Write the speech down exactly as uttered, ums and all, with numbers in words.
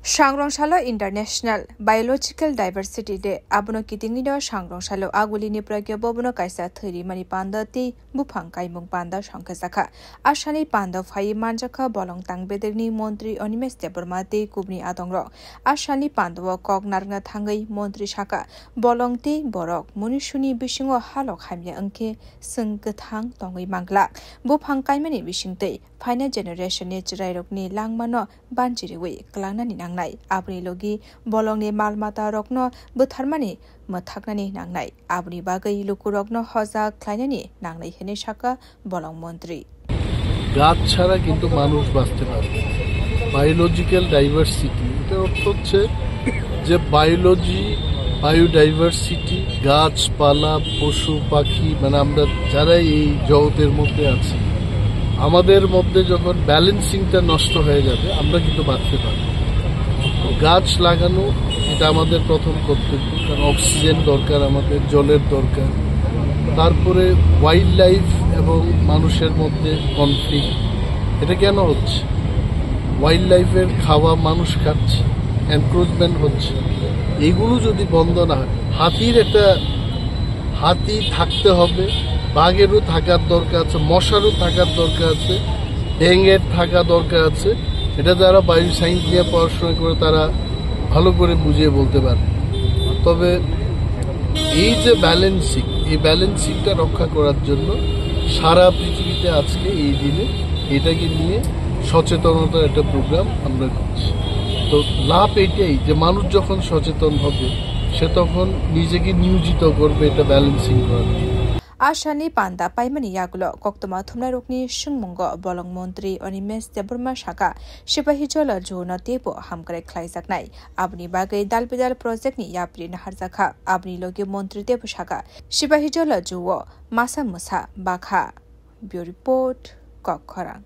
Sangrong salo International Biological Diversity Day. Abono kitingino sangrong salo agulini pragya bobono kaisa thwi rimani panda tei buphang kaimung panda songkha jakha. A salni panda phaiwi manjakha bolong tang bederni montri Animesh Debbarma tei kubni adongrok. A salni pandao kok narwkna thangwi montri sakha, bolong tei borok munisuni bisingo halok hamya wngkhe chwng kwthang tongwi manglak. Buphang kaimani bisingtwi phaina generation ni chwrairokni langmano banchi riwi kwlangnani nangnai. Aboni logi bolongni mal mata rokno bwtharmani mwthaknani nangnai. Aboni bagwi lukurokno hojak khlainani nangnai hwnwi sakha bolong montri. গাছ ছাড়া কিন্তু মানুষ বাঁচতে পারবে না। Biological diversity, এটা অর্থ হচ্ছে যে বায়োলজি, বায়োডাইভার্সিটি, গাছপালা, পশু পাখি, মানে আমরা যারা এই জগতের মধ্যে আছি, আমাদের মধ্যে যখন ব্যালেন্সিংটা নষ্ট হয়ে যাবে, আমরা কিন্তু বাঁচতে পারবো না। তো গাছ লাগানো, এটা আমাদের প্রথম কর্তব্য, কারণ অক্সিজেন দরকার আমাদের, জলের দরকার। তারপরে ওয়াইল্ড লাইফ এবং মানুষের মধ্যে কনফ্লিক্ট, এটা কেন হচ্ছে? ওয়াইল্ড লাইফের খাওয়া মানুষ খাচ্ছে, এনক্রোচমেন্ট হচ্ছে, এগুলো যদি বন্ধ না হয়, হাতির একটা, হাতি থাকতে হবে, বাঘেরও থাকার দরকার আছে, মশারও থাকার দরকার আছে, ব্যাঙের থাকা দরকার আছে। এটা যারা বায়ো সায়েন্স নিয়ে পড়াশোনা করে, তারা ভালো করে বুঝিয়ে বলতে পারে। তবে এই যে ব্যালেন্সিং, এই ব্যালেন্সিংটা রক্ষা করার জন্য সারা পৃথিবীতে আজকে এই দিনে এটাকে নিয়ে সচেতনতার একটা প্রোগ্রাম আমরা করছি। তো লাভ এটাই যে মানুষ যখন সচেতন হবে, সে তখন নিজেকে নিয়োজিত করবে এটা ব্যালেন্সিং করার জন্য। A salni panda paimani yagulo koktwma thumnairokni swngmungo bolong montri Animesh Debbarma sakha, Sipahi Jola Juno teibo hamkrai khlaijaknai. Aboni bagwi dal bidal project ni yapri naharjakha. Aboni logi montri teibo sakha, Sipahi Jola Juo masa mwsa bakha. Bureau Report, Kokkhorang.